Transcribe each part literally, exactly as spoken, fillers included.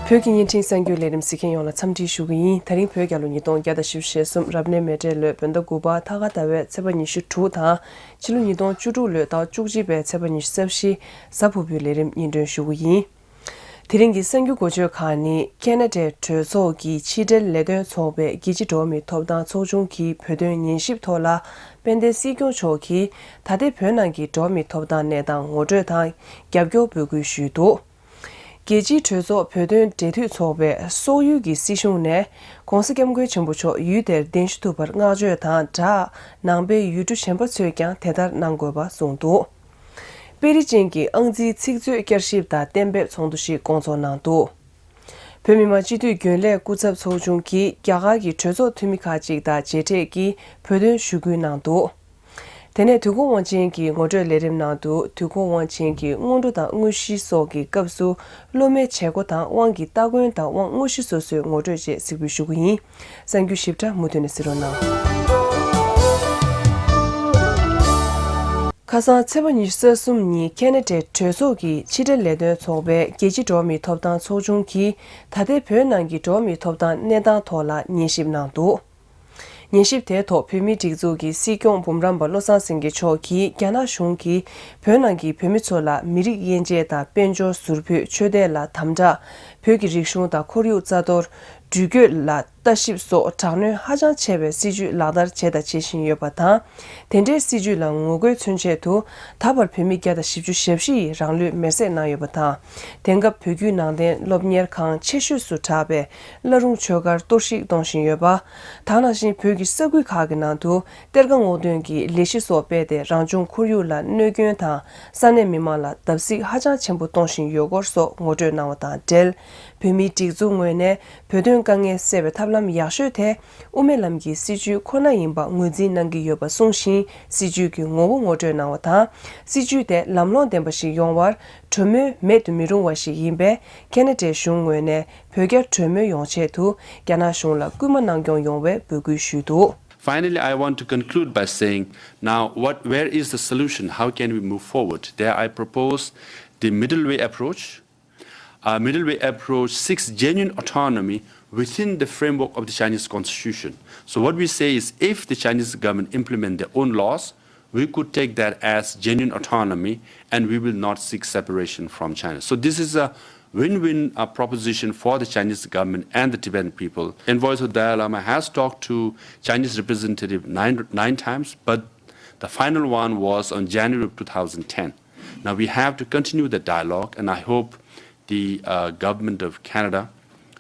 བོད་ཀྱི་བརྙན་འཕྲིན་གསར་འགྱུར་ལས་རིམ་གཟིགས་མཁན་ཡོངས་ལ་འཚམས་འདྲི་ཞུ་གི་ཡིན། དེ་རིང་བོད་རྒྱལ་ལོ་ཉིས་སྟོང་བརྒྱ་དང་བཞི་བཅུ་ཞེ་གསུམ་རབ་གནས་མེ་སྤྲེལ་ལོའི་བོད་ཟླ་དགུ་པ་ཐ་ཀ་ཟླ་བའི་ཚེས་པ་ཉི་ཤུ་དྲུག་དང་ཕྱི་ལོ་ཉིས་སྟོང་བཅུ་དྲུག་ལོའི་ཟླ་བཅུ་གཅིག་པའི་ཚེས་པ་ཉི་ཤུ་རྩ་བཞི་གཟའ་ཕུར་བུའི་ལས་རིམ་སྙན་སྒྲོན་ཞུ་གི་ཡིན། དེ་རིང་གི་གསར་འགྱུར་འགོ་བརྗོད་ཁག་ནི། ཁེ་ན་ཌའི་གྲོས་ཚོགས་ཀྱི་ཕྱི་འབྲེལ་ལས་དོན་ཚོགས་པའི་རྒྱལ་སྤྱིའི་འགྲོ་བ་མིའི་ཐོབ་ཐང་ཚོགས་ཆུང་གི་བོད་དོན་ཉན་ཞིབ་ཐོག་ལ། དཔལ་ལྡན་སྲིད་སྐྱོང་མཆོག་གིས་ད་ལྟའི་བོད་ནང་གི་འགྲོ་བ་མིའི་ཐོབ་ཐང་གནས་སྟངས་ངོ་སྤྲོད་དང་རྒྱབ་སྐྱོར་འབོད་སྐུལ་ཞུས་འདུག་རྒྱལ་སྤྱིའི་གྲོས་ཚོགས་བོད་དོན་འབྲེལ་མཐུད་ཚོགས་པས་སོག་ཡུལ་གྱི་སྲིད་གཞུང་ནས་༸གོང་ས་༸སྐྱབས་མགོན་ཆེན་པོ་མཆོག་ཡུལ་དེར་གདན་ཞུ་ཐུབ་པར་བསྔགས་བརྗོད་དང་སྦྲགས། ནང་པའི་ཡུལ་གྲུ་གཞན་པ་ཚོས་ཀྱང་དེ་ལྟར་གནང་དགོས་པ་གསུངས་འདུག་པེ་རི་ཅན་གྱི་ཨང་རྩིས་ཚིག་མཛོད་བསྐྱར་ཞིབ་དང་གཏན་འབེབས་ཚོགས་འདུ་ཞིག་བསྐོང་ཚོགས་གནང་འདུག་བོད་མི་མང་སྤྱི་འཐུས་རྒྱུན་ལས་སྐུ་ཚབ་ཚོགས་ཆུང་གིས་རྒྱ་གར་གྱི་གྲོས་ཚོགས་འཐུས་མི་ཁག་ཅིག་དང་མཇལ་འཕྲད་ཀྱིས་བོད་དོན་ཞུ་སྐུལ་གནང་འདུག་དེ་ནས་དུས་འཁོར་དབང་ཆེན་གྱི་ངོ་སྤྲོད་ལས་རིམ་ནང་དུ། དུས་འཁོར་དབང་ཆེན་གྱི་སྔོན་འགྲོ་དང་དངོས་གཞི་སོགས་ཀྱི་སྐབས་སུ་སློབ་མའི་བྱེད་སྒོ་དང་དབང་གི་སྟ་གོན་དང་དབང་དངོས་གཞི་སོ་སོའི་ངོ་སྤྲོད་བཅས་གཟིགས་འབུལ་ཞུ་གི་ཡིན། གསར་འགྱུར་ཞིབ་ཕྲ་མུ་མཐུད་ནས་གཟིགས་རོགས་གནང་། ཁ་སང་ཚེས་པ་ཉི་ཤུ་རྩ་གསུམ་ཉིན་ཁེ་ན་ཌའི་གྲོས་ཚོགས་ཀྱི་ཕྱི་འབྲེལ་ལས་དོན་ཚོགས་པའི་རྒྱལ་སྤྱིའི་འགྲོ་བ་མིའི་ཐོབ་ཐང་ཚོགས་ཆུང་གིས་ད་ལྟའི་བོད་ནང་གི་འགྲོ་བ་མིའི་ཐོབ་ཐང་གནས་སྟངས་ཐོག་ལ་ཉན་ཞིབ་གནང་འདུག་ཉན་ཞིབ་དེའི་ཐོག་བོད་མིའི་སྒྲིག་འཛུགས་ཀྱི་སྲིད་སྐྱོང་འབུམ་རམས་པ་བློ་བཟང་སེང་གེ་མཆོག་གིས་རྒྱ་ནག་གཞུང་གིས་བོད་ནང་གི་བོད་མི་ཚོ་ལ་མི་རིགས་དབྱེ་འབྱེད་དང་། དཔལ་འབྱོར་ཟུར་ཕུད། ཆོས་དད་ལ་དམ་དྲག་བོད་ཀྱི་རིག་གཞུང་དང་ཁོར་ཡུག་རྩ་གཏོར། འགྲུལ་སྐྱོད་ལ་ལྟ་ཞིབ་སོགས་དྲག་གནོན་ཧ་ཅང་ཆེ་བའི་སྲིད་བྱུས་ལག་བསྟར་བྱས་དང་བྱེད་བཞིན་ཡོད་པ་དང་། དེ་འདྲའི་སྲིད་བྱུས་ལ་ངོ་རྒོལ་མཚོན་ཆེད་དུ། ད་བར་བོད་མི་བརྒྱ་དང་བཞི་བཅུ་ཞེ་བཞི་ཡིས་རང་ལུས་མེར་སྲེག་གནང་ཡོད་པ་དང་། དེང་སྐབས་བོད་བརྒྱུད་ནང་བསྟན་སློབ་གཉེར་ཁང་ཆེ་ཤོས་སུ་གྲགས་པའི་བླ་རུང་ཆོས་སྒར་གཏོར་བཤིག་གཏོང་བཞིན་ཡོད་པ། ད་ག་ནང་བཞིན་བོད་ཀྱི་ས་ཁུལ་ཁག་གི་ནང་དུ་གཏེར་ཁ་སྔོག་འདོན་གྱི་ལས་གཞི་སོགས་སྤེལ་ཏེ། རང་བྱུང་ཁོར་ཡུག་ལ་གནོད་སྐྱོན་དང་། ས་གནས་མི་མང་ལ་བརྡབ་གསིག་ཧ་ཅང་ཆེན་པོ་གཏོང་བཞིན་ཡོད་སྐོར་སོགས་ངོ་སྤྲོད་གནང་བ་དང་འབྲེལ། བོད་མིའི་སྒྲིག་འཛུགས་ངོས་ནས་བོད་དོན་དཀའ་ངལ་སེལ་བའི་ཐབས་ལམ་ཡག་ཤོས་དེ། དབུ་མའི་ལམ་གྱི་སྲིད་བྱུས་ཁོ་ན་ཡིན་པ་ངོས་འཛིན་གནང་གི་ཡོད་པ་གསུངས་ཤིང་། སྲིད་བྱུས་ཀྱི་ངོ་བོ་ངོ་སྤྲོད་གནང་བ་དང་། སྲིད་བྱུས་དེ་ལམ་ལྷོང་ལྡན་པ་ཞིག་ཡོང་བར་གྲོས་མོལ་མེད་དུ་མི་རུང་བ་ཞིག་ཡིན་པས། ཁེ་ན་ཌའི་གཞུང་ངོས་ནས་བོད་རྒྱ་གྲོས་མོལ་ཡོང་ཆེད་དུ། རྒྱ་ནག་གཞུང་ལ་སྐུལ་མ་གནང་སྐྱོང་ཡོང་བའི་འབོད་སྐུལ་ཞུས་འདུག Finally, I want to conclude by saying, now, what, where is the solution? How can we move forward? There, I propose the middle way approach. A middle way approach seeks genuine autonomy within the framework of the Chinese constitution. So what we say is, if the Chinese government implement their own laws, we could take that as genuine autonomy and we will not seek separation from China. So this is a win-win, uh, proposition for the Chinese government and the Tibetan people. Envoy of the Dalai Lama has talked to Chinese representative nine, nine times, but the final one was on January of two thousand ten. Now we have to continue the dialogue, and I hope the, uh, government of Canada,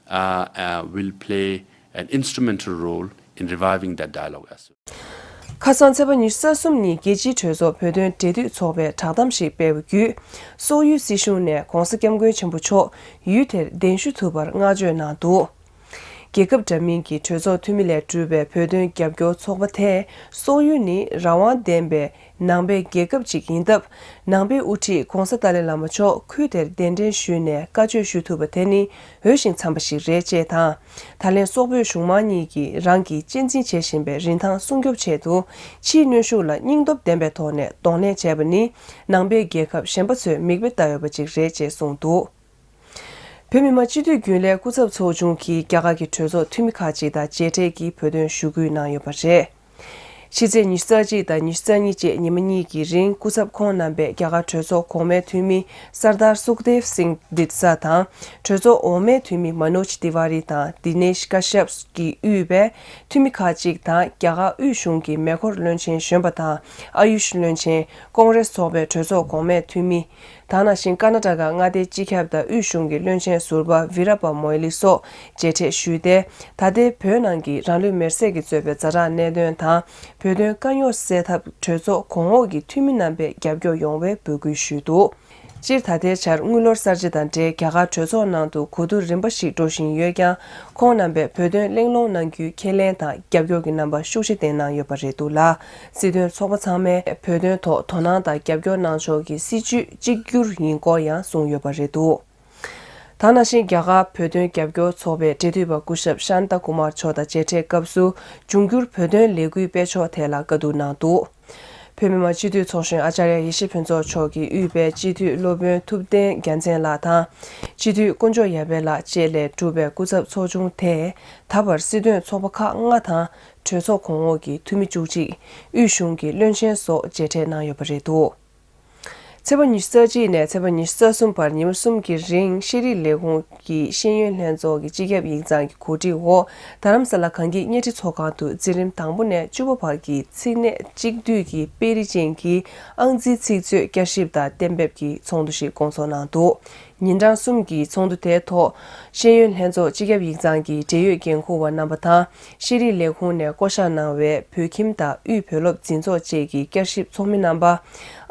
uh, uh, will play an instrumental role in reviving that dialogue as well. ཁ་སང་ཚེས་པ་ཉི་ཤུ་རྩ་གསུམ་ཉིན་རྒྱལ་སྤྱིའི་གྲོས་ཚོགས་བོད་དོན་འབྲེལ་མཐུད་ཚོགས་པས་བསྒྲགས་གཏམ་ཞིག་སྤེལ་བ་བརྒྱུད། སོག་ཡུལ་སྲིད་གཞུང་ནས་༸གོང་ས་༸སྐྱབས་མགོན་ཆེན་པོ་མཆོག་ཡུལ་དེར་གདན་ཞུ་ཐུབ་པར་བསྔགས་བརྗོད་གནང་འདུག་རྒྱལ་ཁབ་འདྲ་མིན་གྱི་གྲོས་ཚོགས་འཐུས་མི་ལས་གྲུབ་པའི་བོད་དོན་རྒྱབ་སྐྱོར་ཚོགས་པ་དེས། སོག་ཡུལ་ནི་རང་དབང་ལྡན་པའི་ནང་པའི་རྒྱལ་ཁབ་ཅིག་ཡིན་སྟབས། ནང་པའི་དབུ་ཁྲིད་༸གོང་ས་ཏཱ་ལའི་བླ་མ་མཆོག་ཁུལ་དེར་གདན་འདྲེན་ཞུས་ནས་བཀའ་ཆོས་ཞུ་ཐུབ་པ་དེ་ནི་འོས་ཤིང་འཚམས་པ་ཞིག་རེད་ཅེས་དང་། ད་ལན་སོག་བོད་གཞུང་མང་གཉིས་ཀྱིས་རང་གིས་གཅེས་འཛིན་བྱེད་བཞིན་པའི་རིན་ཐང་སྲུང་སྐྱོབ་ཆེད་དུ། ཕྱིའི་གནོན་ཤུགས་ལ་སྙིང་སྟོབས་ལྡན་པའི་ཐོག་ནས་གདོང་ལེན་བྱས་པ་ནི། ནང་པའི་རྒྱལ་ཁབ་གཞན་པ་ཚོས་མིག་དཔེ་ལྟ་འོས་པ་ཅིག་རེད་ཅེས་གསུངས་འདུག་བོད་མི་མང་སྤྱི་འཐུས་རྒྱུན་ལས་སྐུ་ཚབ་ཚོགས་ཆུང་གིས་རྒྱ་གར་གྱི་གྲོས་ཚོགས་འཐུས་མི་ཁག་ཅིག་དང་མཇལ་འཕྲད་ཀྱིས་བོད་དོན་ཞུ་སྐུལ་གནང་ཡོད་པ་རེད། ཕྱི་ཚེས་ཉི་ཤུ་རྩ་གཅིག་དང་ཉི་ཤུ་རྩ་གཉིས་བཅས་ཉི་མ་གཉིས་ཀྱི་རིང་སྐུ་ཚབ་ཁོང་རྣམ་པས་རྒྱ་གར་གྲོས་ཚོགས་གོང་མའི་འཐུས་མི་སར་དར་སུཁ་དེབ་སིང་དིད་ས་དང་། གྲོས་ཚོགས་འོག་མའི་འཐུས་མི་མ་ནོཇ་ཏི་ཝ་རི་དང་དི་ནེཤ་ཀ་ཤབ་ཀྱིས་དབུས་པའི་འཐུས་མི་ཁག་ཅིག་དང་། རྒྱ་གར་དབུས་གཞུང་གི་མེ་འཁོར་བློན་ཆེན་གཞོན་པ་དང་། ཨ་ཡུཤ་བློན་ཆེན། ཀོང་རེས་ཚོགས་པའི་གྲོས་ཚོགས་གོང་མའི་འཐུས་མི། ད་ག་ནང་བཞིན་ཀར་ན་ཊ་ཀ་མངའ་སྡེའི་སྤྱི་ཁྱབ་དང་དབུས་གཞུང་གི་བློན་ཆེན་ཟུར་པ་བི་ར་པ་མོའི་ལི་སོགས་མཇལ་འཕྲད་ཞུས་ཏེ། ད་ལྟའི་བོད་ནང་གི་རང་ལུས་མེར་སྲེག་གིས་གཙོས་པའི་ཛ་དྲག་གནད་དོན་དང་། བོད་དོན་དཀའ་རྙོག་སེལ་ཐབས་གྲོས་ཚོགས་གོང་འོག་གི་འཐུས་མི་རྣམ་པས་རྒྱབ་སྐྱོར་ཡོང་བའི་འབོད་སྐུལ་ཞུས་འདུག་སྤྱིར་ད་ལྟའི་ཆར་དངུལ་ལོར་གསར་བརྗེ་དང་འབྲེལ་རྒྱ་གར་གྲོས་ཚོགས་ནང་དུ་གོ་བསྡུར་རིམ་པ་ཞིག་འགྲོ་བཞིན་ཡོད་ཀྱང་། ཁོང་རྣམ་པས་བོད་དོན་གླེང་སློང་གནང་རྒྱུའི་ཁས་ལེན་དང་རྒྱབ་སྐྱོར་གྱི་རྣམ་པ་ཤུགས་ཆེ་བསྟན་གནང་ཡོད་པ་རེད་འདུག་ལ། སྲིད་དོན་ཚོགས་པ་ཚང་མས་བོད་དོན་ཐོག་དོ་སྣང་དང་རྒྱབ་སྐྱོར་གནང་ཕྱོགས་ཀྱི་སྲིད་བྱུས་གཅིག་གྱུར་ཡིན་སྐོར་ཡང་གསུངས་ཡོད་པ་རེད་འདུག་ད་ག་ནང་བཞིན་རྒྱ་གར་བོད་དོན་རྒྱབ་སྐྱོར་ཚོགས་པའི་འབྲེལ་མཐུད་པ་སྐུ་ཞབས་ཤཱན་ཏཱ་ཀུ་མར་མཆོག་དང་མཇལ་འཕྲད་སྐབས་སུ། འབྱུང་འགྱུར་བོད་དོན་ལས་འགུལ་སྤེལ་ཕྱོགས་ཐད་ལ་བཀའ་བསྡུར་གནང་འདུག་བོད་མི་མང་སྤྱི་འཐུས་ཚོགས་གཞོན་ཨ་ཅཱརྱ་ཡེ་ཤེས་ཕུན་ཚོགས་མཆོག་གིས་དབུས་པའི་སྤྱི་འཐུས་སློབ་དཔོན་ཐུབ་བསྟན་རྒྱལ་མཚན་ལགས་དང་། སྤྱི་འཐུས་དཀོན་མཆོག་ཡར་འཕེལ་ལགས་བཅས་ལས་གྲུབ་པའི་སྐུ་ཚབ་ཚོགས་ཆུང་དེས། ད་བར་སྲིད་དོན་ཚོགས་པ་ཁག་ལྔ་དང་། གྲོས་ཚོགས་གོང་འོག་གི་འཐུས་མི་བཅུ་གཅིག་དབུས་གཞུང་གི་བློན་ཆེན་སོགས་མཇལ་འཕྲད་གནང་ཡོད་པ་རེད་འདུག་ཚེས་པ་ཉི་ཤུ་རྩ་གཅིག་ནས་ཚེས་པ་ཉི་ཤུ་རྩ་གསུམ་བར་ཉིན་མ་གསུམ་གྱི་རིང་ཤེས་རིག་ལས་ཁུངས་ཀྱི་ཤེས་ཡོན་ལྷན་ཚོགས་ཀྱི་སྤྱི་ཁྱབ་ཡིག་ཚང་གི་གོ་སྒྲིག་འོག་རྡ་རམ་ས་ལ་གངས་སྐྱིད་བརྙན་འཕྲིན་ཚོགས་ཁང་དུ་འཛིན་རིམ་དང་པོ་ནས་བཅུ་པ་བར་གྱི་ཚིག་གནས་གཅིག་བསྡུས་ཀྱི་དཔེ་རིས་ཅན་གྱི་ཨང་རྩིས་ཚིག་མཛོད་བསྐྱར་ཞིབ་དང་གཏན་འབེབས་ཀྱི་ཚོགས་འདུ་ཞིག་བསྐོང་ཚོགས་གནང་འདུག་ཉིན་གྲངས་གསུམ་གྱི་ཚོགས་འདུ་དེའི་ཐོག་ཤེས་ཡོན་ལྷན་ཚོགས་སྤྱི་ཁྱབ་ཡིག་ཚང་གི་འབྲེལ་ཡོད་འགན་འཁུར་བ་རྣམ་པ་དང་། ཤེས་རིག་ལས་ཁུངས་ནས་བསྐོ་གཞག་གནང་བའི་བོད་ཁྱིམ་དང་དབུས་བོད་སློབ་འཛིན་ཚོགས་བཅས་ཀྱི་བསྐྱར་ཞིབ་ཚོགས་མི་རྣམ་པ།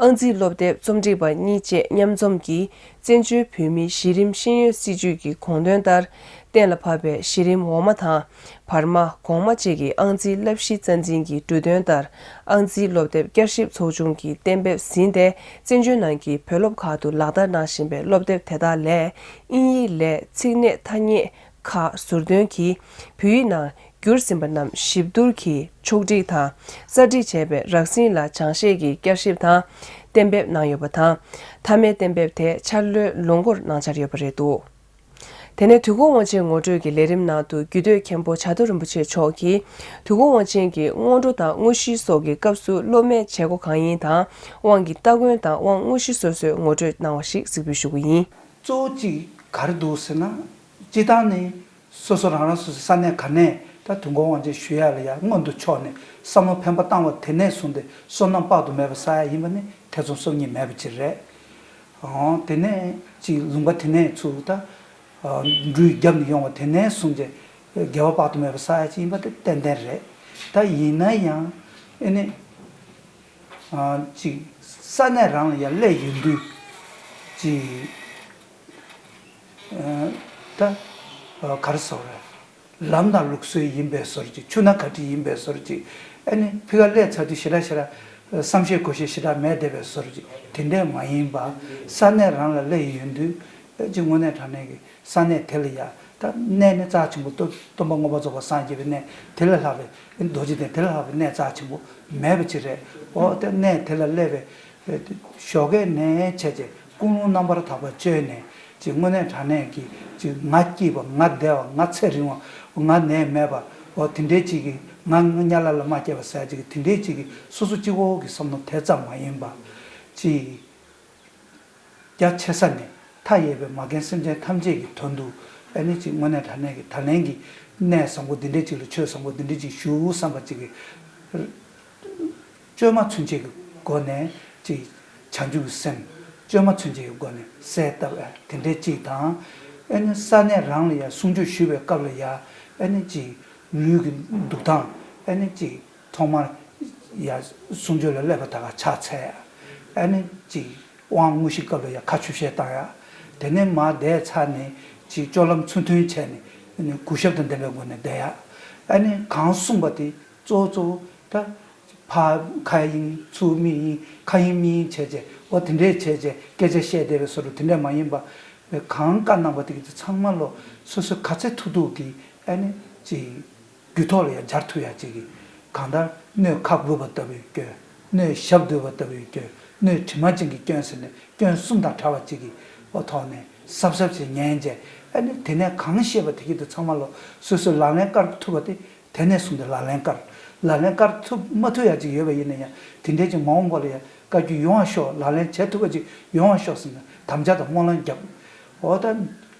ཨང་རྩིས་སློབ་དེབ་རྩོམ་སྒྲིག་པ་གཉིས་བཅས་མཉམ་འཛོམས་ཀྱིས་བཙན་བྱོལ་བོད་མིའི་གཞི་རིམ་ཤེས་ཡོན་སྲིད་བྱུས་ཀྱི་དགོངས་དོན་ལྟར། གཏན་ལ་ཕབ་པའི་གཞི་རིམ་འོག་མ་དང་། བར་མ། གོང་མ་བཅས་ཀྱི་ཨང་རྩིས་བསླབ་གཞི་རྩ་འཛིན་གྱི་འབྲུ་དོན་ལྟར། ཨང་རྩིས་སློབ་དེབ་བསྐྱར་ཞིབ་ཚོགས་ཆུང་གིས་གཏན་འབེབས་ཟིན་ཏེ། བཙན་བྱོལ་ནང་གི་བོད་སློབ་ཁག་ཏུ་ལག་བསྟར་གནང་བཞིན་པའི་སློབ་དེབ་དེ་དག་ལས། དབྱིན་ཡིག་ལས་ཚིག་གནས་ཐ་སྙད་ཁག་ཟུར་འདོན་གྱིས། བོད་ཡིག་ནང་བསྒྱུར་ཟིན་པ་རྣམས་ཞིབ་བསྡུར་གྱིས་ཕྱོགས་སྒྲིག་དང་། གསར་སྒྲིག་བྱས་པའི་རགས་ཟིན་ལ་སྦྱང་ཤེས་ཀྱི་བསྐྱར་ཞིབ་དང་། གཏན་འབེབས་གནང་ཡོད་པ་དང་། མཐའ་མའི་གཏན་འབེབས་དེ་འཆར་ལོའི་ལོ་འགོར་གནང་འཆར་ཡོད་པ་རེད་འདུག་དེ་ནས་དུས་འཁོར་དབང་ཆེན་ངོ་སྤྲོད་ཀྱི་ལས་རིམ་ནང་དུ་རྒྱུད་སྟོད་མཁན་པོ་བྱ་རྡོ་རིན་པོ་ཆེ་མཆོག་གིས། དུས་འཁོར་དབང་ཆེན་གྱི་སྔོན་འགྲོ་དང་དངོས་གཞིའི་སོགས་ཀྱི་སྐབས་སུ་སློབ་མའི་བྱེད་སྒོ་གང་ཡིན་དང་། དབང་གི་སྟ་གོན་དང་དབང་དངོས་གཞི་སོ་སོའི་ངོ་སྤྲོད་གནང་བ་ཞིག་གཟིགས་འབུལ་ཞུ་གི་ཡིན། གཙོ་བོ་གཅིག་ག་རེ་འདུག་ཟེར་ན། སྤྱིར་བཏང་ནི་སོ་སོ་རང་རང་སོ་སོའི་ས་གནས་ག་ནས་ད་དུས་འཁོར་དབང་ཆེན་ཞུ་ཡ་ལ་ཡ་སྔོན་དུ་ཕྱོགས་ནས་བསམ་བློ་འཕེན་པ་བཏང་བ་དེ་ནས་བཟུང་སྟེ་བསོད་ནམས་དཔག་ཏུ་མེད་པ་བསགས་ཡ་ཡིན་པ་ནི་ཐེ་ཚོམ་སོ་གཉིས་མེད་པ་ཅིག་རེད། ཨང་། དེ་ནས་ཅིག་ལུང་པ་དེ་ནས་ཚུར་ད་འགྲུལ་བརྒྱབ་ནས་ཡོང་བ་དེ་ནས་བཟུང་བྱས་དགེ་བ་དཔག་ཏུ་མེད་པ་བསགས་ཡ་ཅིག་ཡིན་པ་དེ་ཏན་ཏན་རེད། ད་ཡིན་ན་ཡང་ཨེ་ནི་ཨ་ཅིག་ས་གནས་རང་ལ་ཡར་སླེབས་ཡོང་དུས་ཅིག་ཨ་ད་ཨ་ག་རེ་ཟེར་རེད། ལམ་དང་ལུགས་སྲོལ་ཡིན་པའི་བཟོ་འདྲ་ཅིག་ཆུ་སྣ་ག་ཁྲིད་ཡིན་པའི་བཟོ་འདྲ་ཅིག་ཨ་ནི་ཕི་ག་སླེབས་ཚར་དུས་ཞེ་དྲག་ཞེ་དྲག་བསམ་ཤེས་གོ་ཤེས་ཞེ་དྲག་མེད་བསྡད་པའི་བཟོ་འདྲ་ཅིག་དེ་འདྲས་མ་ཡིན་པ། ས་གནས་རང་ལ་སླེབས་ཡོང་དུས་ཨ་ཅིག་དངོས་གནས་དྲང་གནས་ཀྱི་ས་གནས་དེ་ལ་ཡ་ད་གནས་ནི་རྩ་ཆེན་པོ་སྟོ་སྟོན་པ་མངོན་པར་རྫོགས་པར་སངས་རྒྱས་པའི་གནས་དེ་ལས་ལྷག་པའི་རྡོ་རྗེ་གདན་དེ་ལས་ལྷག་པའི་གནས་རྩ་ཆེན་པོ་མེད་པ་ཅིག་རེད། འོ་དེ་གནས་དེ་ལ་སླེབས་པའི་ཞོགས་ཀས་ནས་བྱས་རྗེས་ཀུན་སློང་རྣམ་པར་དག་པ་བཅོས་ནས་ཅིག་དངོས་གནས་དྲང་གནས་ཀྱི་ཅིག་ང་སྐྱིད་པ་ང་བདེ་བ་ང་ཚེ་རིང་བ་ང་ནད་མེད་པ་འོ་དེ་འདྲའི་ཅིག་གི་ང་ང་གཉའ་ལ་ལ་མ་སྐྱེས་པ་ཟེར་ཅིག་གི་དེ་འདྲའི་ཅིག་གི་སོ་སོ་གཅིག་པོ་གི་བསམ་བློ་དེ་ཙམ་མ་ཡིན་པ་ཅིག་རྒྱ་ཆེ་ས་ནས་མཐའ་ཡས་པའི་མ་རྒན་སེམས་ཅན་ཐམས་ཅད་ཀྱི་དོན་དུ་ཨ་ནི་ཅིག་དངོས་གནས་དྲང་གནས་ཀྱི་ད་ལན་གྱི་གནས་བཟང་པོ་འདི་འདྲའི་ཅིག་ལ་ཆོས་བཟང་པོ་འདི་འདྲའི་ཅིག་ཞུ་བསམ་པ་ཅིག་གི་བཅོས་མ་ཚུན་ཆད་ཀྱི་སྒོ་ནས་ཅིག་བྱང་ཆུབ་ཀྱི་སེམས་བཅོས་མ་ཚུན་ཆད་ཀྱི་སྒོ་ནས་གསལ་བཏབ་ཨ་དེ་འདྲའི་ཅིག་དང་ཨ་ནི་ས་གནས་རང་ལ་ཡ་གསུང་ཆོས་ཞུ་བའི་སྐབས་ལ་ཡ་ཨ་ནི་ཅིག་ལུས་ཀྱི་འདུག་སྟངས་ཨ་ནི་ཅིག་ཐོག་མར་ཡ་གསུང་ཆོས་ལ་སླེབས་པ་ད་ག་ཕྱག་འཚལ་ཡ། ཨ་ནི་ཅིག་དབང་དངོས་གཞི་སྐབས་ལ་ཡ་ཁ་ཆུ་བཤལ་བཏང་ཡ། དེ་ནས་མར་བསྡད་ཚར་ནས་ཅིག་སྤྱོད་ལམ་ཚུལ་མཐུན་བྱས་ནས་ཨ་ནི་གུས་ཞབས་དང་ལྡན་པའི་སྒོ་ནས་བསྡད་ཡ། ཨ་ནི་གང་གསུངས་པ་དེ་གཙོ་བོ་གཙོ་བོ་ད་ཕར་ཁ་དབྱིངས་ཚུར་མིག་དབྱིངས་ཁ་དབྱིངས་མིག་དབྱིངས་བྱས་བྱས་འོ་དེ་འདྲས་བྱས་བྱས་སྐད་ཆ་བཤད་བསྡད་པའི་བཟོ་འདྲ་དེ་འདྲས་མ་ཡིན་པ། གང་བཀའ་གནང་པ་དེ་གི་ཚང་མ་ལོ་སོ་སོ་ག་ཚད་ཐུབ་ཐུབ་ཀྱིས་ཨ་ནི་ཅིག་རྒྱུད་ཐོག་ལ་ཡང་སྦྱར་ཐུབ་ཡ་ཅིག་གི་གང་ལྟར་སྣོད་ཁ་སྦུབ་པ་ལྟ་བུའི་སྐྱོན། སྣོད་ཞབས་བསྡུས་པ་ལྟ་བུའི་སྐྱོན། སྣོད་དྲི་མ་ཅན་གྱི་སྐྱོན་ཟེར་ནས་སྐྱོན་གསུམ་དང་བྲལ་བ་ཅིག་གི་འོ་ཐོག་ནས་གཟབ་གཟབ་བྱས་ཉན་བྱས་ཨ་ནི་དེ་ནས་གང་བཤད་པ་དེ་གི་དུ་ཚང་མ་ལོ་སོ་སོས་ལག་ལེན་བཀར་ཐུབ་པ་དེ་དེ་ནས་བཟུང་སྟེ་ལག་ལེན་བཀར། ལག་ལེན་བཀར་ཐུབ་མ་ཐུབ་ཡ་ཅིག་ཡོད་པ་ཡིན་ན་ཡང་དེ་འདྲའི་ཅིག་མ་འོངས་པ་ལ་ཡང་བཀའ་བཀྱོན་ཡོང་བ་ཤོག་ལག་ལེན་བྱེད་ཐུབ་པ་ཅིག་ཡོང་བ་ཤོག་ཟེར་ནས་དམ་བཅའ་དང་སྨོན་ལམ་བརྒྱབ། འོ་ད།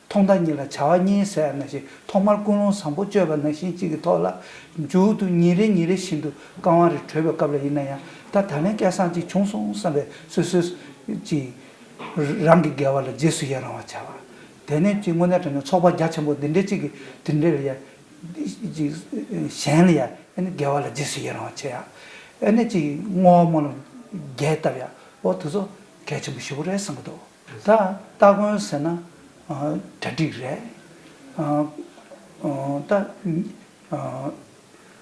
ཐོག་མཐའ་གཉིས་ལ་བྱ་བ་གཉིས་ཟེར་ཡ་ནང་བཞིན་ཐོག་མར་ཀུན་སློང་བཟང་པོ་བཅོས་པ་ནང་བཞིན་གཅིག་གི་ཐོག་ལ་མཇུག་ཏུ་ཉིན་རེ་ཉིན་རེ་བཞིན་དུ་རྐང་བ་རེ་བགྲོད་པའི་སྐབས་ལ་ཡིན་ན་ཡང་ད་ད་ལན་སྐལ་བཟང་གཅིག་བྱུང་སོང་བསམ་པའི་སོ་སོའི་ཀྱི་རང་གི་དགེ་བ་ལ་རྗེས་སུ་ཡི་རང་བ་བྱ་བ། དེ་ནས་ཀྱི་དངོས་གནས་དྲང་གནས་ཚོགས་པ་རྒྱ་ཆེན་པོ་འདི་འདྲའི་གཅིག་གི་དེ་འདྲའི་ལ་ཡ་ཀྱི་གཞན་ལ་ཡ་ཨ་ནི་དགེ་བ་ལ་རྗེས་སུ་ཡི་རང་བ་བྱེད་ཡ། ཨ་ནི་ཀྱི་བསྔོ་བ་སྨོན་ལམ་རྒྱས་བཏབ་ཡ་འོ་དེ་ཚོ་གལ་ཆེན་པོ་ཞེ་པོ་རེད་བསམ་གི་འདུག་ད་སྟ་གོན་ཟེར་ན་ཨ་གྲ་སྒྲིག་རེད། ཨ་ཨ་ད་ཨ་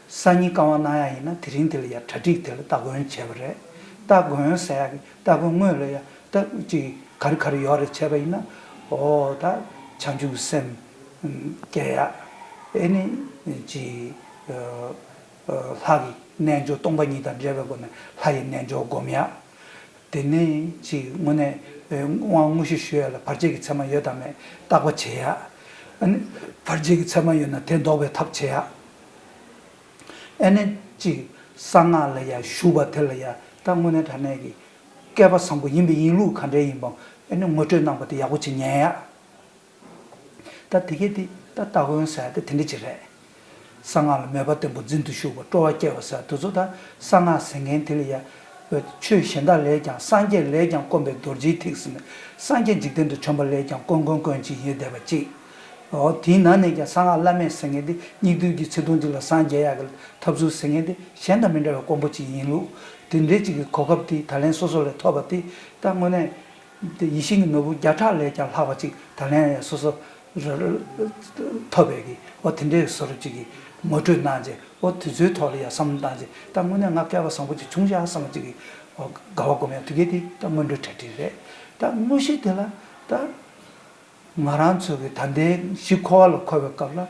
སང་ཉིན་བཀའ་དབང་གནང་ཡ་ཡིན་ན་དེ་རིང་དེ་ལ་ཡ་གྲ་སྒྲིག་དེ་ལ་སྟ་གོན་བྱས་པ་རེད། སྟ་གོན་ཟེར་ཡ་གི་སྟ་གོན་སྔོན་ལ་ཡ་ད་ཅིག་ག་རེ་ག་རེ་ཡོད་རེད་བྱས་པ་ཡིན་ན་ཨོ་ད་བྱང་ཆུབ་སེམས་སྐྱེ་ཡ་ཨེ་ནི་ཅིག་ཨ། ལྷ་གི་རྣལ་འབྱོར་སྟོང་པ་ཉིད་དང་འབྲེལ་བའི་སྒོ་ནས་ལྷ་ཡི་རྣལ་འབྱོར་སྒོམ་ཡ། དེ་ནས་ཅིག་དངོས་གནས་དབང་དངོས་གཞི་ཞུ་ཡ་ལ་བར་ཆད་ཀྱི་མཚན་མ་ཡོད་དམ་མེད་བརྟག་པ་བྱེད་ཡ། ཨ་ནི་བར་ཆད་ཀྱི་མཚན་མ་ཡོད་ན་དེ་ཟློག་པའི་ཐབས་བྱེད་ཡ། ཨ་ནི་ཅིག་གསང་སྔགས་ལ་ཡ་ཞུགས་པ་དེ་ལ་ཡ་ད་དངོས་གནས་དྲང་གནས་ཀྱི་བསྐལ་པ་བཟང་པོ་ཡིན་པའི་ཡིན་ལུགས་ག་འདྲ་ཡིན་པའང་ཨ་ནི་ངོ་སྤྲོད་གནང་པ་དེ་ཡག་པོ་ཅིག་ཉན་ཡ། ད་དེ་གས་དེ་ད་སྟ་གོན་ཟེར་ཡ་དེ་དེ་འདྲ་ཅིག་རེད། གསང་སྔགས་ལ་མོས་པ་བརྟན་པོ་འཛིན་དུ་ཞུགས་པ་སྤྲོ་བ་སྐྱེ་བ་ཟེར་དེ་ཚོ་ད་གསང་སྔགས་ཟེར་མཁན་དེ་ལ་ཡ། ཆོས་གཞན་དག་ལས་ཀྱང་སངས་རྒྱས་ལས་ཀྱང་དཀོན་པའི་རྡོ་རྗེའི་ཐིག་ཟེར་ནས་སངས་རྒྱས་འཇིག་རྟེན་དུ་བྱོན་པ་ལས་ཀྱང་དཀོན་དཀོན་དཀོན་ཅིག་ཡོད་བསྡད་པ་ཅིག་འོ་དེའི་ནང་ནས་ཀྱང་གསང་སྔགས་བླ་མེད་ཟེར་མཁན་དེ་སྙིགས་དུས་ཀྱི་ཚེ་ཐུང་ཅིག་ལ་སངས་རྒྱས་ཡག་གི་ཐབས་ཚུལ་ཟེར་མཁན་དེ་གཞན་དང་མི་འདྲ་བའི་དཀོན་པོ་ཅིག་ཡིན་ལུགས། དེ་འདྲའི་ཅིག་གི་གོ་སྐབས་དེ་ད་ལན་སོ་སོ་ལས་ཐོབ་པ་དེ་ད་དངོས་གནས། དེ་ཡིད་བཞིན་གྱི་ནོར་བུ་བརྒྱ་ཕྲག་ལས་ཀྱང་ལྷག་པ་ཅིག་ད་ལན་ཡང་སོ་སོ་ར་ར་ཐོབ་པའི་གི་འོ་དེ་འདྲའི་བཟོ་འདྲ་ཅིག་གི་ངོ་སྤྲོད་གནང་རྗེས་འོ་དེ་ཚོའི་ཐོག་ལ་ཡང་བསམ་བློ་བཏང་རྗེས་ད་དངོས་གནས་ང་སྐལ་བ་བཟང་པོ་ཅིག་བྱུང་ཤག་བསམ་པ་ཅིག་གི་འོ་དགའ་བ་སྒོམ་ཡ་དེ་གས་དེ་ད་སྔོན་འགྲོའི་གྲ་སྒྲིག་རེད། ད་དངོས་གཞི་དེ་ལ་ད་ང་རང་ཚོ་གི་ད་ལྟའི་གཞི་འཁོར་བ་ལ་འཁོར་བའི་སྐབས་ལ་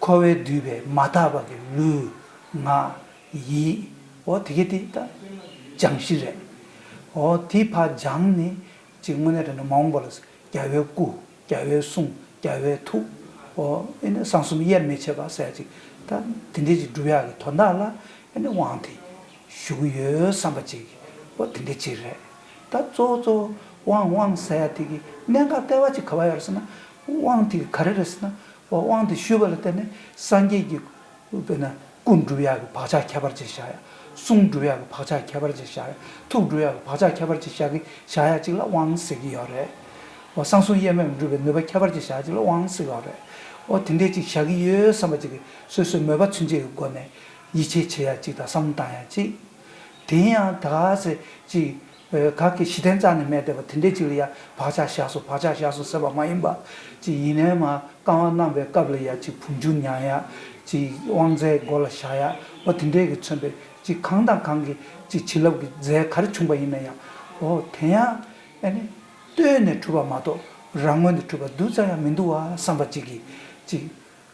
འཁོར་བས་བསྡུས་པའི་མ་དག་པ་གི་ལུས་ངག་ཡིད་འོ་དེ་གས་དེ་ད་སྦྱང་གཞི་རེད། འོ་དེ་ཕར་སྦྱངས་ནས། ཅིག་དངོས་གནས་དྲང་གནས་མ་འོངས་པ་ལ་རྒྱལ་བའི་སྐུ། རྒྱལ་བའི་གསུང་། རྒྱལ་བའི་ཐུགས། ཨོ་ཨེ་ནི་གསང་གསུམ་དབྱེར་མི་ཕྱེད་པ་ཟེར་ཡ་ཅིག་ད་དེ་འདྲས་ཅིག་སྒྲུབ་ཡག་གི་དོན་དག་ལ་ཨེ་ནི་དབང་དེ་ཞུ་གི་ཡོད་བསམ་པ་ཅིག་ཨོ་དེ་འདྲས་ཅིག་རེད། ད་གཙོ་བོ་གཙོ་བོ་དབང་དབང་ཟེར་ཡ་དེ་གི་གནད་འགག་ལྟེ་བ་ཅིག་ག་པར་ཡོད་རེད་ཟེར་ན། དབང་དེ་གི་ག་རེ་རེད་ཟེར་ན། ཨོ་དབང་དེ་ཞུས་པ་ལ་བརྟེན་ནས་སངས་རྒྱས་ཀྱི་དཔེར་ན་སྐུ་འགྲུབ་ཡག་གི་བག་ཆགས་ཁྱད་པར་ཅན་བཞག་ཡ། གསུང་འགྲུབ་ཡག་གི་བག་ཆགས་ཁྱད་པར་ཅན་བཞག་ཡ། ཐུགས་འགྲུབ་ཡག་གི་བག་ཆགས་ཁྱད་པར་ཅན་བཞག་གི་བཞག་ཡ་གཅིག་ལ་དབང་ཟེར་གི་ཡོད་རེད། འོ་གསང་གསུམ་དབྱེར་མེད་འགྲུབ་པའི་ནུས་པ་ཁྱད་པར་ཅན་བཞག་ཡ་གཅིག་ལ་དབང་ཟེར་གི་ཡོད་རེད། འོ་དེ་འདྲས་ཅིག་བཞག་གི་ཡོད་བསམ་པ་ཅིག་གི་སོ་སོའི་མོས་པ་ཚུན་ཆད་ཀྱི་སྒོ་ནས་ཡིད་ཆེས་བྱེད་ཡ་གཅིག་དང་བསམ་བློ་བཏང་ཡ་གཅིག་དེ་ཡང་ད་ག་ཟེ་ཅིག་ག་གི་གཞི་རྟེན་རྩ་ནས་མེད་བསྡད་པ་དེ་འདྲས་ཅིག་ལ་ཡ་བག་ཆགས་བཞག་སོང་བག་ཆགས་བཞག་སོང་ཟེར་བ་མ་ཡིན་པ། ཅིག་ཡིན་ནའི་མ་བསྐང་བ་གནང་བའི་སྐབས་ལ་ཡ་ཅིག་བུམ་ཆུ་མྱང་ཡ། ཅིག་དབང་རྫས་མགོ་ལ་བཞག་ཡ། འོ་དེ་འདྲས་ཀྱིས་མཚོན་པའི་ཅིག་གང་དང་གང་གི་ཅིག་བྱིན་རླབས་ཀྱི་རྫས་ག་རེ་བྱུང་པ་ཡིན་ན་ཡང་འོ་དེ་ཡང་ཨ་ནི་ལྟོས་ནས་གྲུབ་པ་མ་གཏོགས་རང་ངོས་ནས་གྲུབ་པ་རྡུལ་ཙམ་ཡང་མི་འདུག་བ་བསམ་པ་ཅིག་གིས་ཅིག་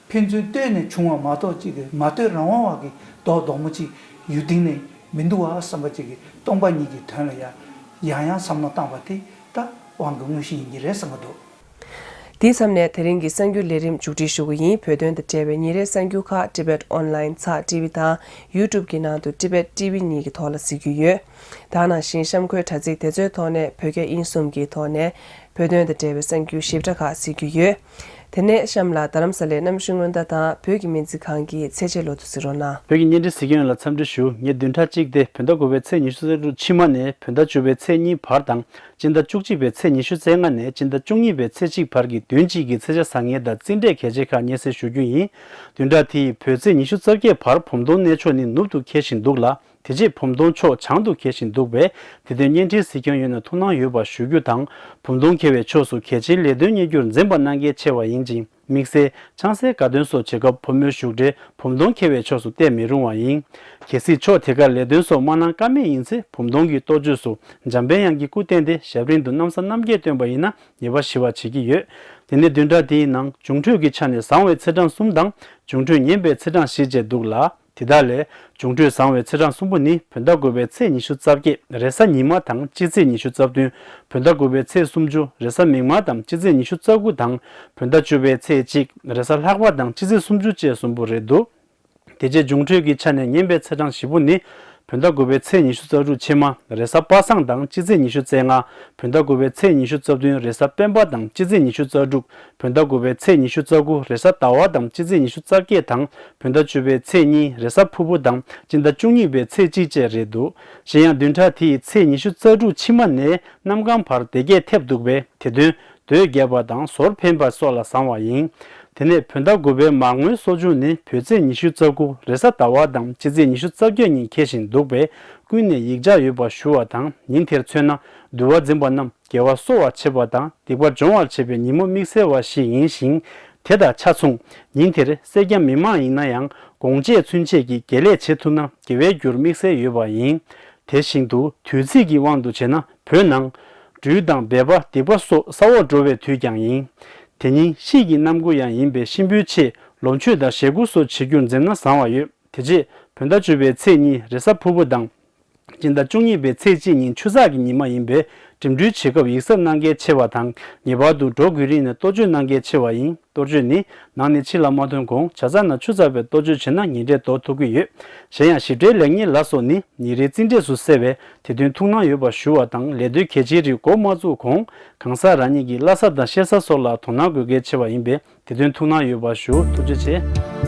ཕན་ཚུན་ལྟོས་ནས་བྱུང་བ་མ་གཏོགས་ཅིག་གི་མ་ལྟོས་རང་དབང་བ་གི་རྡོག་རྡོག་མོ་ཅིག་ཡུལ་སྟེང་ནས་མི་འདུག་བ་བསམ་པ་ཅིག་གི་སྟོང་པ་ཉིད་ཀྱི་དོན་ལ་ཡང་ཡང་ཡང་བསམ་བློ་བཏང་བ་དེ་ད་དབང་གི་དངོས་གཞི་ཡིན་གྱི་རེད་བསམ་གྱི་འདུག་དེའི་མཚམས་ནས་དེ་རིང་གི་གསར་འགྱུར་ལས་རིམ་མཇུག་སྒྲིལ་ཞུ་གི་ཡིན། བོད་དོན་དང་འབྲེལ་བའི་ཉིན་རེའི་གསར་འགྱུར་ཁག་Tibet Online ཚགས་ཊི་ཝི་དང་YouTube གི་ནང་དུ་Tibet T V གཉིས་ཀྱི་ཐོག་ལ་གཟིགས་རྒྱུ་ཡོད། ད་ནང་བཞིན་གཤམ་འཁོད་དྲ་ཚིགས་དེ་ཚོའི་ཐོག་ནས་བོད་རྒྱ་དབྱིན་གསུམ་གྱི་ཐོག་ནས་བོད་དོན་དང་འབྲེལ་བའི་གསར་འགྱུར་ཞིབ་ཕྲ་ཁག་གཟིགས་རྒྱུ་ཡོད། དེ་ནས་གཤམ་ལ་རྡ་རམ་ས་ལའི་གནམ་གཤིས་སྔོན་བརྡ་དང་བོད་ཀྱི་སྨན་རྩིས་ཁང་གི་ཚེས་ཆའི་ལོ་ཐོ་གཟིགས་རོགས་གནང་། བོད་ཀྱི་བརྙན་འཕྲིན་གཟིགས་མཁན་ཡོངས་ལ་འཚམས་འདྲི་ཞུ། ངས་བདུན་ཕྲག་གཅིག་སྟེ་བོད་ཟླ་དགུ་པའི་ཚེས་ཉི་ཤུ་རྩ་དྲུག་ཕྱི་མ་ནས་བོད་ཟླ་བཅུ་པའི་ཚེས་གཉིས་བར་དང་། སྤྱི་ཟླ་བཅུ་གཅིག་པའི་ཚེས་ཉི་ཤུ་རྩ་ལྔ་ནས་སྤྱི་ཟླ་བཅུ་གཉིས་པའི་ཚེས་གཅིག་བར་གྱི་བདུན་གཅིག་གི་ཚེས་ཆ་བཟང་ངན་དང་རྩིས་འབྲས་གལ་ཆེ་ཁག་སྙན་སེང་ཞུ་རྒྱུ་ཡིན། བདུན་ཕྲག་དེ་ཡི་བོད་ཚེས་ཉི་ཤུ་རྩ་བརྒྱད་བར་བུམ་སྟོང་གནས་མཆོག་ནི་ནུབ་ཏུ་འཁེལ་བཞིན་འདུག་ལ། དེ་རྗེས་བུམ་སྟོང་ཕྱོགས་བྱང་དུ་འཁེལ་བཞིན་འདུག་པས། དེ་དོན་བརྙན་འཕྲིན་གཟིགས་མཁན་ཡོད་ན་ཐུགས་སྣང་ཡོད་པ་ཞུ་རྒྱུ་དང་། བུམ་སྟོང་འཁེལ་བའི་ཕྱོགས་སུ་གལ་ཆེའི་ལས་དོན་གཉེར་རྒྱུར་འཛེམ་པ་གནང་གལ་ཆེ་བ་ཡིན་ཅིང་། དམིགས་བསལ་ཆང་སའི་དགའ་སྟོན་སོགས་བྱེད་སྐབས་ཕོ་མོའི་བཞུགས་གྲལ་བུམ་སྟོང་འཁེལ་བའི་ཕྱོགས་སུ་གཏད་མི་རུང་བ་ཡིན། གལ་སྲིད་ཕྱོགས་དེ་གར་ལས་དོན་སོགས་མ་གནང་ཀ་མེད་ཡིན་ཚེ་བུམ་སྟོང་གི་གཏོར་མཆོད་སུ་འཇམ་དཔལ་དབྱངས་ཀྱི་སྐུ་བསྟན་ཏེ་ཞབས་རིམ་དུ་གནམ་ས་གནམ་བརྒྱད་བཏོན་པ་ཡིན་ན་ཉེས་པ་ཞི་བར་བྱེད་ཀྱི་ཡོད། དེ་ནས་བདུན་ཕྲག་དེའི་ནང་འབྱུང་འཕྲོད་ཀྱི་ཆ་ནས་བཟང་བའི་ཚེས་གྲངས་གསུམ་དང་འབྱུང་འཕྲོད་ངན་པའི་ཚེས་གྲངས་བཞི་བཅས་འདུག་ལ། དེ་དག་ལས་འབྱུང་འཕྲོད་བཟང་བའི་ཚེས་གྲངས་གསུམ་པོ་ནི་བོད་ཟླ་དགུ་པའི་ཚེས་ཉི་ཤུ་རྩ་བརྒྱད་རེས་གཟའ་ཉི་མ་དང་སྤྱི་ཚེས་ཉི་ཤུ་རྩ་བདུན། བོད་ཟླ་དགུ་པའི་ཚེས་སུམ་ཅུ་རེས་གཟའ་མིག་དམར་དང་སྤྱི་ཚེས་ཉི་ཤུ་རྩ་དགུ་དང་། བོད་ཟླ་བཅུ་པའི་ཚེས་གཅིག་རེས་གཟའ་ལྷག་པ་དང་སྤྱི་ཚེས་སུམ་ཅུ་བཅས་གསུམ་པོ་རེད་འདུག་དེ་རྗེས་འབྱུང་འཕྲོད་ཀྱི་ཆ་ནས་ངན་པའི་ཚེས་གྲངས་བཞི་པོ་ནི། བོད་ཟླ་དགུ་པའི་ཚེས་ཉི་ཤུ་རྩ་དྲུག་ཕྱི་མ་རེས་གཟའ་པ་སངས་དང་སྤྱི་ཚེས་ཉི་ཤུ་རྩ་ལྔ། བོད་ཟླ་དགུ་པའི་ཚེས་ཉི་ཤུ་རྩ་བདུན་རེས་གཟའ་སྤེན་པ་དང་སྤྱི་ཚེས་ཉི་ཤུ་རྩ་དྲུག་བོད་ཟླ་དགུ་པའི་ཚེས་ཉི་ཤུ་རྩ་དགུ་རེས་གཟའ་ཟླ་བ་དང་སྤྱི་ཚེས་ཉི་ཤུ་རྩ་བརྒྱད་དང་། བོད་ཟླ་བཅུ་པའི་ཚེས་གཉིས་རེས་གཟའ་ཕུར་བུ་དང་སྤྱི་ཟླ་བཅུ་གཉིས་པའི་ཚེས་གཅིག་བཅས་རེད་འདུག་གཞན་ཡང་བདུན་ཕྲག་དེ་ཡི་ཚེས་ཉི་ཤུ་རྩ་དྲུག་ཕྱི་མ་ནས་གནམ་གང་བར་དེ་གས་ཐེབས་འདུག་པས་དེ་དོན། དོས་རྒྱས་པ་དང་ཟོར་འཕེན་པ་སོགས་ལ་བཟང་བ་ཡིན། དེ་ནས་བོད་ཟླ་དགུ་པའི་མར་ངོའི་སྲོག་འཇུག་ནི་བོད་ཚེས་ཉི་ཤུ་རྩ་དགུ་རེས་གཟའ་ཟླ་བ་དང་སྤྱི་ཚེས་ཉི་ཤུ་རྩ་བརྒྱད་ཉིན་འཁེལ་བཞིན་འདུག་པས་ཀུན་ནས་ཡིག་ཆ་ཡོད་པར་ཞུ་བ་དང་ཉིན་དེར་མཚོན་ན་འདུལ་བ་འཛིན་པ་རྣམས་དགེ་བ་གསོ་བར་བྱེད་པ་དང་སྡིག་པ་སྦྱོང་བར་བྱེད་པའི་ཉིན་མོ་དམིགས་བསལ་བ་ཞིག་ཡིན་ཞིང་། དེ་དང་ཆ་མཚུངས་ཉིན་དེར་སེར་སྐྱ་མི་མང་ཡིན་ན་ཡང་སྒོང་ཆས་ཚུན་ཆད་ཀྱིས་དགེ་ལས་བྱེད་ཐུབ་ན་དགེ་བའི་རྒྱུར་དམིགས་བསལ་ཡོད་པ་ཡིན། དེ་བཞིན་དུ་དུས་ཚིགས་ཀྱི་དབང་དུ་བྱས་ན། བོད་ནང་སྦྲུལ་དང་སྦལ་པ་སྡིག་པ་སོགས་ས་འོག་འགྲོ་བའི་དུས་ཀྱང་ཡིན། དེ་ཉིད་ཤིས་ཀྱི་གནམ་སྒོ་ཡང་ཡིན་པས་གཤིན་པོའི་ཆེད་ལོ་མཆོད་དང་ཞལ་སྐུ་སོགས་བྱེད་རྒྱུར་འཛེམ་ན་བཟང་བ་ཡོད། དེ་རྗེས་བོད་ཟླ་བཅུ་པའི་ཚེས་གཉིས་རེས་གཟའ་ཕུར་བུ་དང་། སྤྱི་ཟླ་བཅུ་གཉིས་པའི་ཚེས་གཅིག་ཉིན་ཆུ་ཚགས་ཀྱི་ཉི་མ་ཡིན་པས་འགྲིམ་འགྲུལ་བྱེད་སྐབས་ཡིག་ཚགས་གནང་གལ་ཆེ་བ་དང་། ངེས་པར་དུ་འགྲོ་དགོས་རིགས་ནས་གཏོར་སྐྱོན་གནང་གལ་ཆེ་བ་ཡིན། གཏོར་སྐྱོན་ནི་ནང་ནས་ཕྱི་ལ་མ་ཐོན་གོང་བྱ་ཚང་ནང་ཆུ་ཚགས་པའི་གཏོར་སྐྱོན་བྱས་ན་ཉེས་འབྲས་འདོར་ཐུབ་ཀྱི་ཡོད། གཞན་ཡང་ཞིབ་ཕྲའི་ལེགས་ཉེས་ལ་སོགས་ནི་ཉིན་རེའི་རྩིས་འབྲས་སུ་གསལ་བས་དེ་དོན་ཐུགས་སྣང་ཡོད་པ་ཞུ་བ་དང་། ལས་དོན་གལ་ཆེའི་རིགས་འགོ་མ་བཙུགས་གོང་གང་ཟག་རང་ཉིད་ཀྱི་བླ་གཟའ་དང་གཤེད་གཟའ་སོགས་ལ་དོ་སྣང་དགོས་གལ་ཆེ་བ་ཡིན་པས་དེ་དོན་ཐུགས་སྣང་ཡོད་པ་ཞུ། ཐུགས་རྗེ་ཆེ།